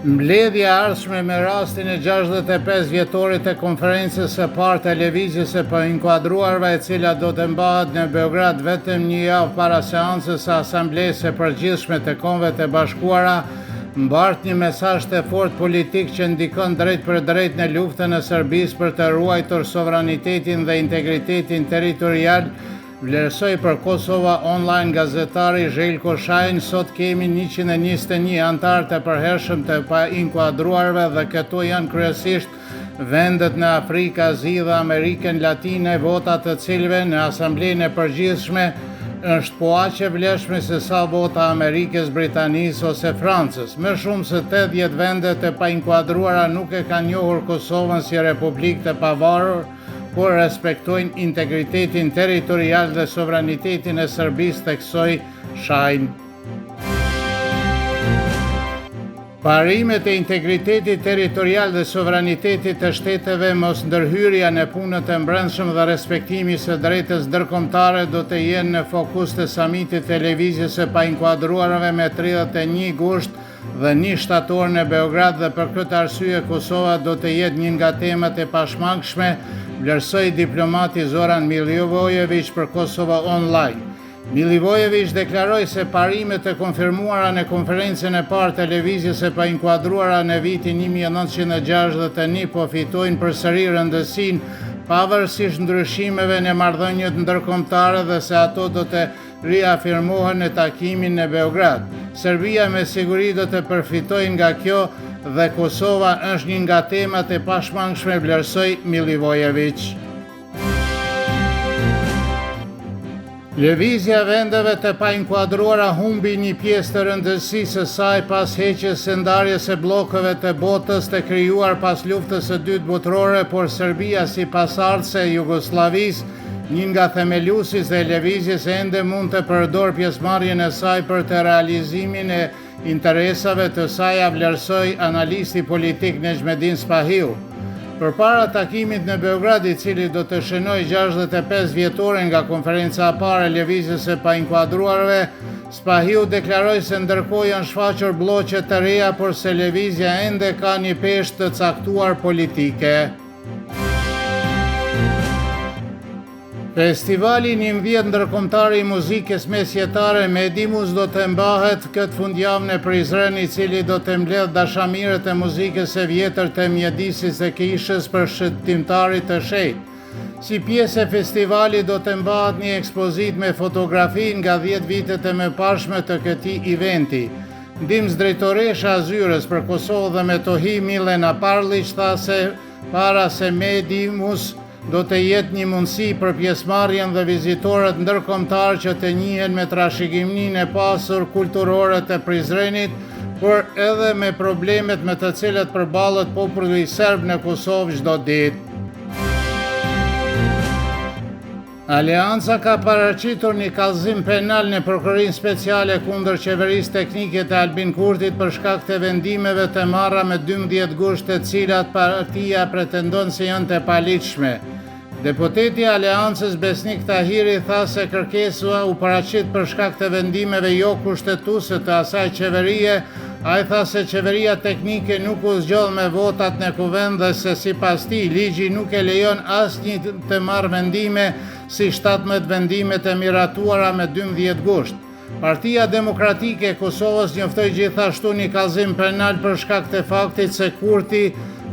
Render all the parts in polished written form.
Mbledhja e ardhshme me rastin e 65 vjetorit të konferencës së parë të Lëvizjes së Painkuadruarve e cila do të mbahet në Beograd vetëm një javë para seancës së Asamblesë së Përgjithshme të Kombeve të Bashkuara, mbart një mesazh të fortë politik që ndikon drejtpërdrejt në luftën e Serbisë për të ruajtur sovranitetin dhe integritetin territorial Vlerësoi për Kosova Online gazetari Zheljko Shajn, sot kemi 121 anëtarë të përhershëm të painkuadruarve dhe këto janë kryesisht vendet në Afrikë, Azi dhe Amerikën Latine, vota të cilëve në Asamblenë e Përgjithshme është po aq e vlefshme se sa vota e Amerikës, Britanisë ose Francës. Më shumë se 80 vende të painkuadruara nuk e kanë njohur Kosovën si republikë të pavarur, por respektojnë integritetin territorial dhe sovranitetin e Serbisë, theksoi Shajn. Parimet e integritetit territorial dhe sovranitetit të shteteve, mosndërhyrja në punët e mbrendshëm dhe respektimi i së drejtës ndërkombëtare do të jenë në fokus të samitit të Lëvizjes së Painkuadruarve me 31 gusht dhe një shtator në Beograd dhe për këtë arsye Kosova do të jetë një nga temat e pashmangshme, vlerësoi diplomati Zoran Milivojeviq për Kosova Online. Milivojeviq deklaroi se parimet e konfirmuara në konferencën e parë të Lëvizjes së Painkuadruara në vitin 1961 po fitojnë përsëri rëndësinë pavarësisht ndryshimeve në marrëdhëniet ndërkombëtare dhe se ato do të riafirmohen në takimin në Beograd. Serbia me siguri do të përfitojë nga kjo dhe Kosova është një nga temat e pashmangshme, vlerësoi Milivojeviq. Lëvizja e vendeve të painkuadruara humbi një pjesë të rëndësisë së saj pas heqjes së ndarjes së bllokeve të botës të krijuar pas Luftës së Dytë Botërore, por Serbia si pasardhëse e Jugosllavisë Një nga themeluesit e lëvizjes ende mund të përdorë pjesëmarrjen e saj për të realizimin e interesave të saja, vlerësoi analisti politik Nexhmedin Spahiu. Përpara takimit në Beograd, i cili do të shënojë 65 vjetorin nga konferenca e parë e lëvizjes së painkuadruarve, Spahiu deklaroi se ndërkohë janë shfaqur blloqe të reja, por se lëvizja ende ka një peshë të caktuar politike. Festivali 11 ndërkombëtar i muzikës mesjetare Medimus do të mbahet këtë fundjavë në Prizren, i cili do të mbledhë dashamirët e muzikës së vjetër të mjedisit të kishës për shëtimtarit të shenjtë. Si pjesë e festivalit do të mbahet një ekspozitë me fotografi nga 10 vitet e mëparshme të këtij eventi. Ndihmësdrejtoresha e Zyrës për Kosovë dhe Metohi Milena Parliq tha se para se Medimus do të jetë një mundësi për pjesëmarrjen dhe vizitorët ndërkombëtarë që të njihen me trashëgiminë e pasur kulturore të Prizrenit, por edhe me problemet me të cilat përballet populli serb në Kosovë çdo ditë. Aleanca ka paraqitur një kallëzim penal në Prokurorinë Speciale kundër Qeverisë Teknike të Albin Kurtit për shkak të vendimeve të marra me 12 gusht të cilat partia pretendon se janë të paligjshme. Deputeti i Aleancës Besnik Tahiri tha se kërkesa u paraqit për shkak të vendimeve jo kushtetuese të asaj qeverie. Ai tha se qeveria teknike nuk u zgjodh me votat në Kuvend dhe se sipas tij ligji nuk e lejon asnjë të marrë vendime si 17 vendimet e miratuara me 12 gusht. Partia Demokratike e Kosovës njoftoi gjithashtu një kallëzim penal për shkak të faktit se Kurti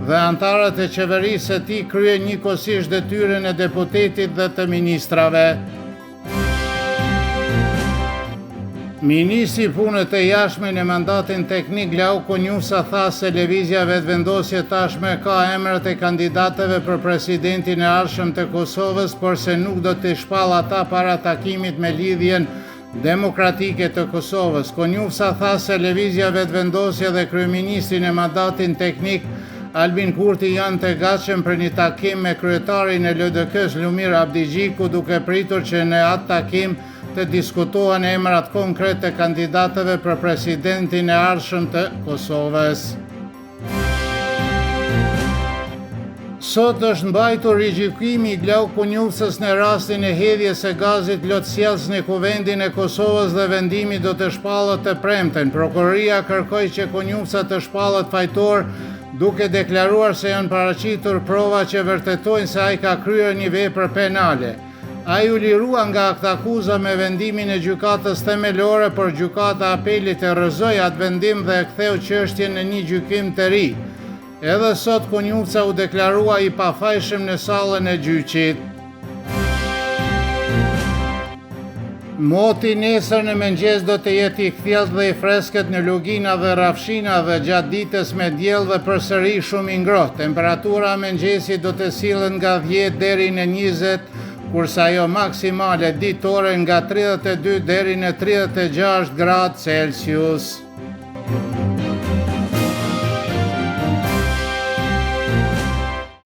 dhe anëtarët e qeverisë së tij kryen njëkohësisht detyrën e deputetit dhe të ministrave. Ministri i Punëve të Jashtme në mandatin teknik Glauk Konjufca tha se Lëvizja Vetëvendosje tashmë ka emrat e kandidatëve për presidentin e ardhshëm të Kosovës, por se nuk do t'i shpallë ata para takimit me Lidhjen Demokratike të Kosovës. Konjufca tha se Lëvizja Vetëvendosje dhe kryeministri në mandatin teknik Albin Kurti janë të gatshëm për një takim me kryetarin e LDK-së Lumir Abdixhiku duke pritur që në atë takim të diskutohen emrat konkret të kandidatëve për presidentin e ardhshëm të Kosovës. Sot është mbajtur rigjykimi i Glauk Konjufcës në rastin e hedhjes së gazit lotsjellës në Kuvendin e Kosovës dhe vendimi do të shpallet të premten. Prokuroria kërkoi që Konjufca të shpallet fajtor duke deklaruar se janë paraqitur prova që vërtetojnë se ai ka kryer një vepër penale. Ai u lirua nga aktakuza me vendimin e Gjykatës Themelore, por Gjykata e Apelit e rrëzoi atë vendim dhe e ktheu çështjen në një gjykim të ri. Edhe sot Konjufca u deklarua i pafajshëm në sallën e gjyqit. Moti nesër në mëngjes do të jetë i kthjellët dhe i freskët në lugina dhe rrafshina dhe gjatë ditës me diell dhe përsëri shumë i ngrohtë. Temperatura e mëngjesit do të sillet nga 10 deri në 20, kurse ajo maksimale ditore nga 32 deri në 36 gradë Celsius.